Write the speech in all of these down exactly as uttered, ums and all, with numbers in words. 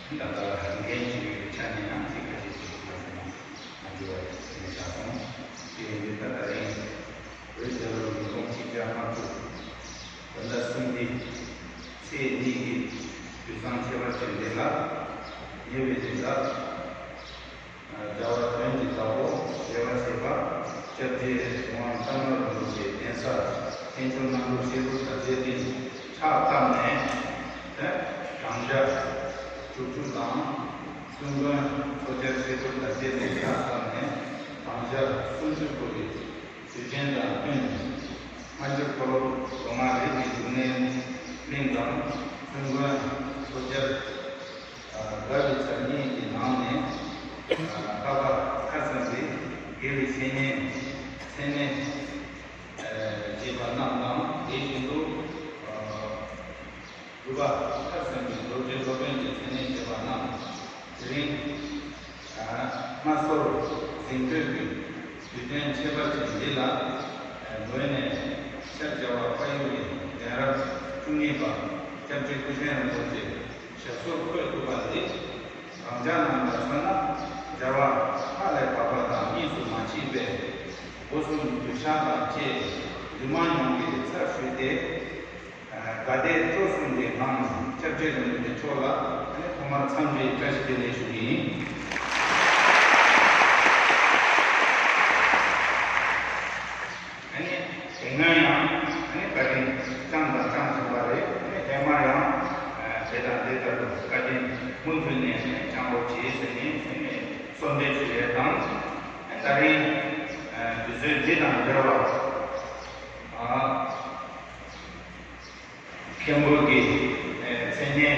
ད་ལྟ་འགན་ཅིག་ཡོད་པའི་ཆ་ནས་ཡང་ཚིག་ཁ་ཤས་ཅིག་ཁ་ཤས་མ་འགྲོ་བ་ཞིག་བྱས་སོང་། དེ་ཡིན་དུས་ད་ད་རིང་བོད་རྒྱལ་ལོ་ཉིས་སྟོང་ཆིག་བརྒྱ་ལྔ་བཅུ་བོད་ཟླ་གསུམ་པའི་ཚེས་གཉིས་ཀྱི་དུས་བཟང་ཁྱད་པར་ཅན་འདི་ལ་ཉེ་བའི་དུས་ལ། རྒྱལ་བ་དོན་གྱི་བདག་པོ་རྒྱལ་བ་ཞེས་པ་སྐྱབས་རྗེ་ངག་དབང་ཀརྨ་རིན་པོ་ཆེའི་གདན་ས་མཁན་ཆེན་རྣམ་གྲོལ་ཆོས་དབང་དང་བཅས་ཏེ་ཕྱག་བཏབ་ནས། དེ་བགྲང་བྱ་དྲུག་ཅུ་དང་། གསུང་མགོན་ཚོགས་བཅར་ཆོས་དབང་དང་བཅས་ཏེ་ཕྱག་བཏབ་ནས་བགྲང་བྱ་སུམ་ཅུ་པོ་གི་དུས་དྲན་དང་བསྟུན། སྔ་འགྱུར་མཐོ་སློབ་ལོ་མང་རིང་གི་འབྱུང་གནས་གླིང་དང་གསུང་མགོན་ཚོགས་བཅར་དགའ་བའི་ཚར་གཉིས་ཀྱི་ནང་ནས། ལྷག་པར་ཁ་སང་གི་དགེ་བའི་བཤེས་གཉེན་མཚན་གནས་བཞེས་པ་རྣམས་དང་། དེ་བཞིན་དུ་སྒྲུབ་པ་ཁ་སང་གི་རྡོ་རྗེ་སློབ་དཔོན་གྱི་མཚན་གནས་བཞེས་པ་རྣམས། དེ་རིང་། ཨ། སྔ་སོར་གཟེངས་བསྟོད་ཀྱི་དུས་སྟོན་ཁྱད་པར་ཅན་འདི་ལ། ཨ། ངོས་ནས་ཤར་རྒྱལ་བ་དཔལ་ཡུལ་གྱི་གདན་རབས་བཅུ་གཉིས་པ་སྐྱབས་རྗེ་སྐུ་ཆེན་རིན་པོ་ཆེ་ཞབས་སོར་འཁོད་ཐུབ་པ་འདི། རང་ཅག་རྣམས་ལ་མཚོན་ན་རྒྱལ་བ་ལྷ་ལས་བབས་པ་དང་གཉིས་སུ་མ་མཆིས་པས། སྒོ་གསུམ་གདུལ་བྱ་དང་བཅས་འདུས་མ་ཡོངས་ཀྱི་ཚབ་ཞུས་ཏེ། དགའ་དད་སྤྲོ་གསུམ་གྱི་ངང་སྐྱབས་རྗེ་རིན་པོ་ཆེ་མཆོག་ལ་ཨ་ནི་ཐོག་མར་འཚམས་འདྲིའི་བཀྲ་ཤིས་བདེ་ལེགས་ཞུ་གི་ཡིན། ཨ་ནི་དེ་སྔོན་ཡང་ཨ་ནི་བཀའ་དྲིན་བསྐྱངས་དང་བསྐྱངས་བཞིན་པ་རེད། ཨ་ནི་ཧེ་མ་ཡང་དེ་དང་དེ་ལྟར་དུ་བཀའ་དྲིན་མུ་མཐུད་ནས་ཨ་ནི་བསྐྱང་རོགས་བྱེད་ཟེར་ནས་ཨ་ནི་གསོལ་འདེབས་ཞུ་ཡས་དང་། ཨ་ནི་ད་རིང་དུས་ཚོད་འདི་དང་འབྲེལ་བ། ཨ། མཁན་པོ་གི་མཚན་སྙན་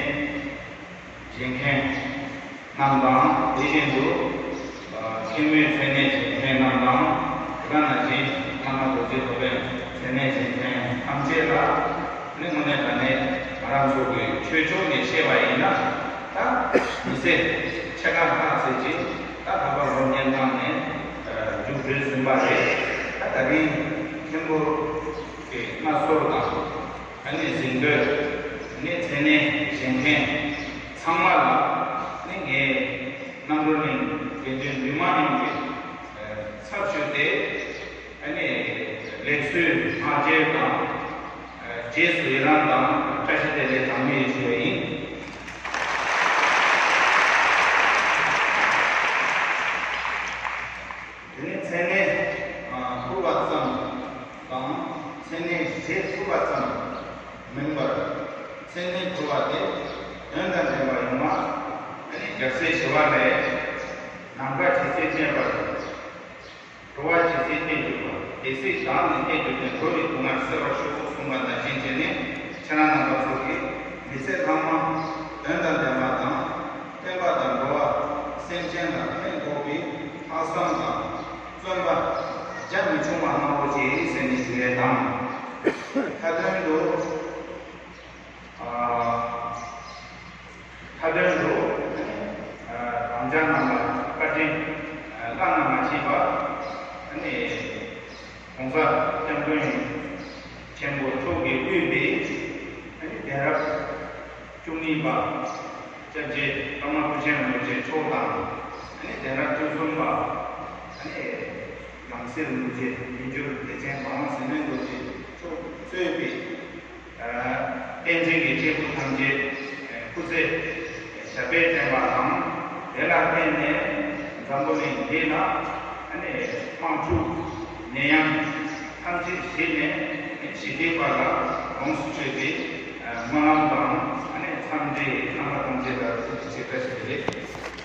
བཞེས་མཁན་རྣམས་དང་། དེ་བཞིན་དུ་མཁན་མོའི་མཚན་སྙན་བཞེས་མཁན་རྣམས་དང་། དེ་ག་ནང་བཞིན་བླ་མ་རྡོ་རྗེ་སློབ་དཔོན་མཚན་སྙན་བཞེས་མཁན་ཐམས་ཅད་ལ་ནི་དངོས་གནས་དྲང་གནས་ང་རང་ཚོ་གི་ཆོས་ཕྱོགས་ནས་བཤད་པ་ཡིན་ན། ད་མི་ཚེ་ཕྱེད་ཀ་ལྷག་ཙམ་ཅིག་ད་ལྷག་པར་ལོ་ཉེར་ལྔ་ནས་མཇུག་བསྒྲིལ་ཟིན་པ་རེད། ད་ད་རིང་མཁན་པོ་གི་མངའ་གསོལ་དང་། ཨ་ནི་གཟེངས་བསྟོད། ཨ་ནི་མཚན་གནས་བཞེས་མཁན་ཚང་མ་ལ་ནི་ངས་རྣམ་གྲོལ་གླིང་དགེ་འདུན་འདུས་མང་ཡོངས་ཀྱི་ཚབ་ཞུས་ཏེ། ཨ་ནི་ལེགས་གསོལ་སྨྲ་བརྗོད་དང་རྗེས་སུ་ཡི་རང་དང་བཀྲ་ཤིས་བདེ་ལེགས་གྲངས་མེད་ཞུ་བ་ཡིན། དེ་ནས་མཚན་གནས་ཕུལ་བ་ཙམ་དང་། མཚན་གནས་བཞེས་ཐུབ་པ་ཙམ་མིན་པར། མཚན་གནས་ཕུལ་བ་དེ་དོན་དང་ལྡན་པ་ཡོང་བ། རྒྱལ་སྲས་ཞི་བ་ལྷས་ནམ་མཁའ་ཇི་སྲིད་གནས་པར་འགྲོ་བ་ཇི་སྲིད་གནས་གྱུར་པ། སྡེ་སྲིད་བདག་ནི་གནས་གྱུར་ཏེ། འགྲོ་བའི་སྡུག་བསྔལ་སེལ་བར་ཤོག་ཅེས་གསུངས་པ་ནང་བཞིན་བྱས་ནས། ཁྱེད་རང་རྣམ་པ་ཚོ་གིས་མི་ཚེ་ཚང་མ་དོན་དང་ལྡན་པ་དང་། བསྟན་པ་དང་འགྲོ་བ་སེམས་ཅན་ལ་ཕན་ཐོགས་པའི་ལྷག་བསམ་དང་བརྩོན་པ་རྒྱ་མི་ཆུང་བ་གནང་རོགས་གྱིས་ཟེར་ནས་ཞུ་ཡས་དང་། མཐའ་དོན་དུ། ཨ། མཐའ་དོན་དུ། ཨ། རང་ཅག་རྣམས་ལ་བཀའ་དྲིན་བླ་ན་མ་མཆིས་པ། ཨ་ནི་༸གོང་ས་༸སྐྱབས་མགོན་ཆེན་པོ་མཆོག་གིས་དབུས་པའི་ཨ་ནི་གདན་རབས་བཅུ་གཉིས་པ་སྐྱབས་རྗེ་ཀརྨ་སྐུ་ཆེན་རིན་པོ་ཆེ་མཆོག་དང་། ཨ་ནི་གདན་རབས་བཅུ་གསུམ་པ་ཨ་ནི་ལམ་སེང་རིན་པོ་ཆེ། མི་འགྱུར་བདེ་ཆེན་དབང་བསམ་གནས་རྡོ་རྗེ་མཆོག་གཙོས་པའི་བསྟན་འཛིན་གྱི་སྐྱེས་བུ་ཐམས་ཅད་སྐུ་ཚེ་ཞབས་པད་བརྟན་པ་དང་། དེ་ལ་བརྟེན་ནས་འཛམ་བུ་གླིང་འདི་ན་ཨ་ནི་དམག་འཁྲུག་ནད་ཡམས་ཐམས་ཅད་ཞི་ནས་ཞི་བདེའི་བར་ལ་ལོངས་སུ་སྤྱོད་པའི་སྨོན་ལམ་དང་། ཨ་ནི་འཚམས་འདྲི་རྣམ་པ་ཐམས་ཅད་ལ་ཐུགས་རྗེ་ཆེ། བཀྲ་ཤིས་བདེ་ལེགས།